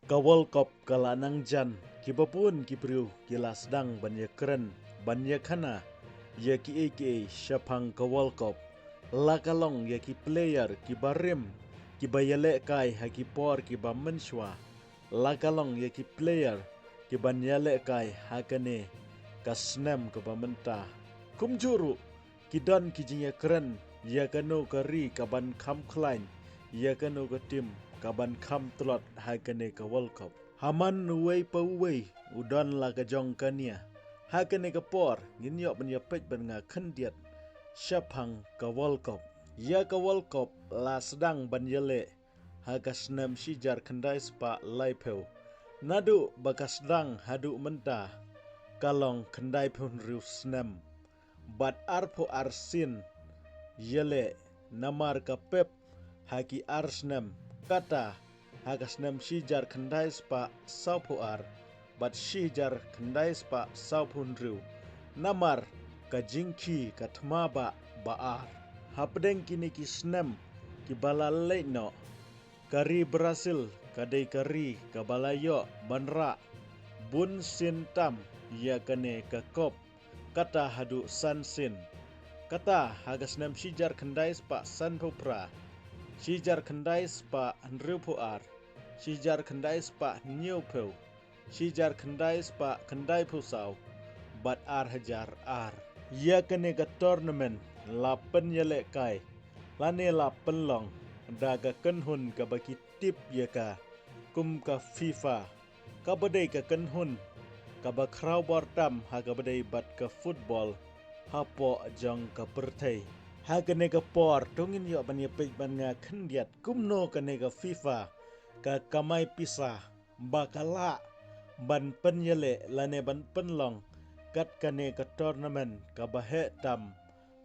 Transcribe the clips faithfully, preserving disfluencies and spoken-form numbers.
Ka World Cup ka la nang jan, kiba bun ki briew ki la sdang ban ïakren, ban ïakhana ïa kiei kiei shaphang ka World Cup. La ka long ïa ki player kiba rim, kiba ïalehkai ha ki por kiba mynshuwa. La ka long ïa ki player kiban ïalehkai ha kane ka snem kaba mynta. Kumjuh ruh, ki don ki jingïakren ïa kano ka ri kaban kham khlaiñ, ïa kano ka tim kaban kham tlot ha kane ka World Cup. Ha man uwei pa uwei u don la ka jong ka nia. Ha kane ka por ngin ïoh ban ïapeit bad nga khyndiat shaphang ka World Cup. Ïa ka World Cup la sdang ban ïaleh ha ka snem shihajar khyndai spah laiphew. Naduh ba ka sdang haduh mynta ka long khyndaiphew hynriew snem bad arphew ar sien ïaleh, namar ka pep ha ki ar snem, kata ha ka snem shihajar khyndai spah sawphew ar bad shihajar khyndai spah sawphew hynriew, namar ka jingkhih ka thma ba, ba ar. Hapdeng kine ki snem kiba la leit noh, ka ri Brazil ka dei ka ri kaba la ïoh ban rah bun sien tam ïa kane ka kop, kata haduh san sien. Kata ha ka snem shihajar khyndai spah sanphew phra, shihajar khyndai spah hynriewphew ar, shihajar khyndai spah hynñiewphew, shihajar khyndai spah khyndaiphew saw bad ar hajar ar. Ïa kane ka tournament la pynïalehkai lane la pynlong da ka kynhun kaba ki tip ïa ka kum ka FIFA, kaba dei ka kynhun kaba khraw bor tam ha kaba dei bad ka football hapoh jong ka pyrthei. Ha kane ka por to ngin ïoh ban ïapeit bad nga khyndiat kumno kane ka FIFA ka kamai pisa ba ka lah ban pynïaleh lane ban pynlong kat kane ka tournament kaba heh tam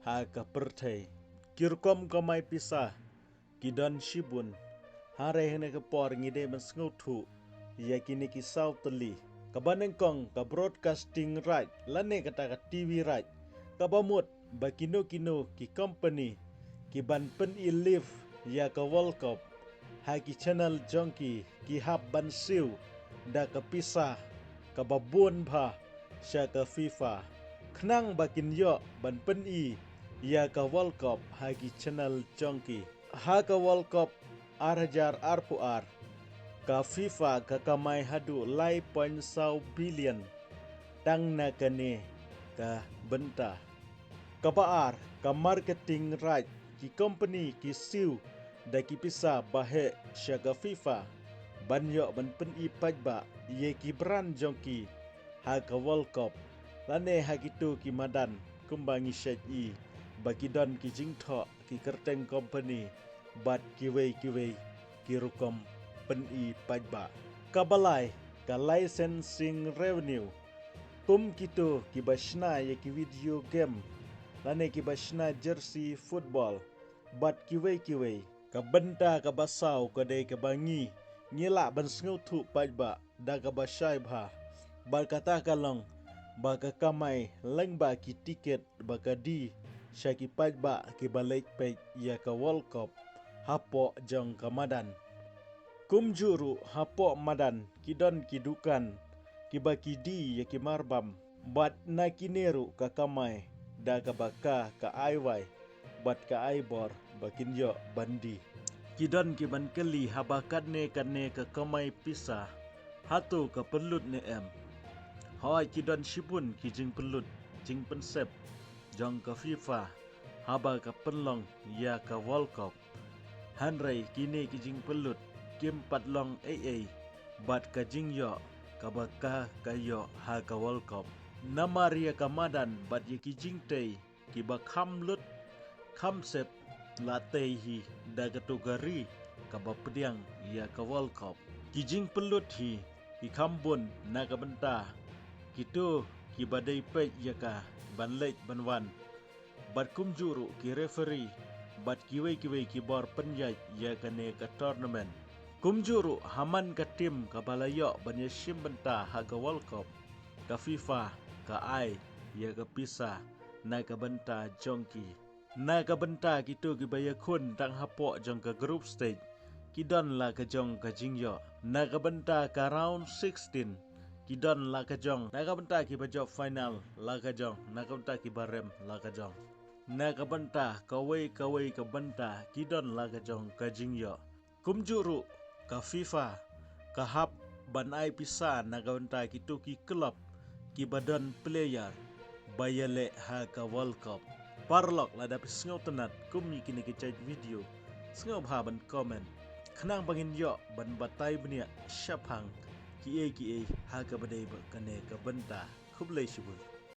ha ka pyrthei. Ki rukom kamai pisa ki don shibun. Hynrei ha kane ka por ngi dei ban sngewthuh ïa kine ki saw tylli. Kaba nyngkong ka broadcasting right lane kata ka TV right, kaba mut ba kino kino ki company kiban pyni live ïa ka World Cup ha ki channel jong ki, ki hap ban siew da ka pisa kaba bun bha sha ka FIFA khnang ba kin ïoh ban pyni ïa ka World Cup ha ki channel jong ki. Ha ka World Cup ar hajar arphew ar, ka FIFA ka kamai haduh lai point saw billion tang na kane ka bynta. Kaba ar, ka marketing right, ki company ki siew da ki pisa ba heh sha ka FIFA ban ïoh ban pyni paidbah ïa ki brand jong ki ha ka World Cup lane ha kito ki madan, kumba ngi shait i ba ki don ki jingthoh ki kyrteng company bad kiwei kiwei ki rukom pyni paidbah. Kaba lai, ka licensing revenue, kum kito kiba shna ïa ki video game lane kiba shna jersey football bad kiwei kiwei. Ka bynta kaba saw ka dei kaba ngi, ngi lah ban sngewthuh paidbah da kaba shai bha. Bad kata ka long ba ka kamai lyngba ki tiket ba ka die sha ki paidbah kiba leit peit ïa ka World Cup hapoh jong ka madan. Kumjuh ruh hapoh madan ki don ki dukan kiba ki die ïa ki marbam. Bad na kine ruh ka kamai da kaba ka, ka ai wai bad ka ai bor ba kin ïoh ban die. Ki don kiban kylli haba katne katne ka kamai pisa, hato ka pynlut ne em? Hooid, ki don shibun ki jingpynlut, jingpynsep jong ka FIFA haba ka pynlong ïa ka World Cup. Hynrei kine ki jingpynlut kim pat long ei ei bad ka jingïoh kaba ka, ka ïoh ha ka World Cup. Namar ïa ka madan bad ïa ki jingtei kiba kham lut kham sep la tei hi da kato ka ri kaba pdiang ïa ka World Cup. Ki jingpynlut hi ki kham bun na ka bynta kito kiba dei peit ïa ka ban leit ban wan, bad kumjuh ruh ki referee bad kiwei kiwei ki bor pynïaid ïa kane ka tournament. Kumjuh ruh ha man ka tim kaba la ïoh ban ïashim bynta ha ka World Cup, ka FIFA ka ai ïa ka pisa na ka bynta jong ki. Na ka bynta kito kiba ïakhun tang hapoh jong ka group stage, ki don la ka jong ka jingïoh. Na ka bynta ka round sixteen, ki don la ka jong, na ka bynta kiba jop final la ka jong, na ka bynta kiba rem la ka jong. Na ka bynta kawei kawei ka bynta ki don la ka jong ka jingïoh. Kumjuh ruh ka FIFA ka hap ban ai pisa na ka bynta kito ki club kiba don player ba ïaleh ha ka World Cup. Paralok, lada phi sngewtynnat kum ïa kine ki jait video, sngewbha ban comment khnang ba ngin ïoh ban batai bniah shaphang kiei kiei ha kaba dei bad kane ka bynta. Khublei shibun.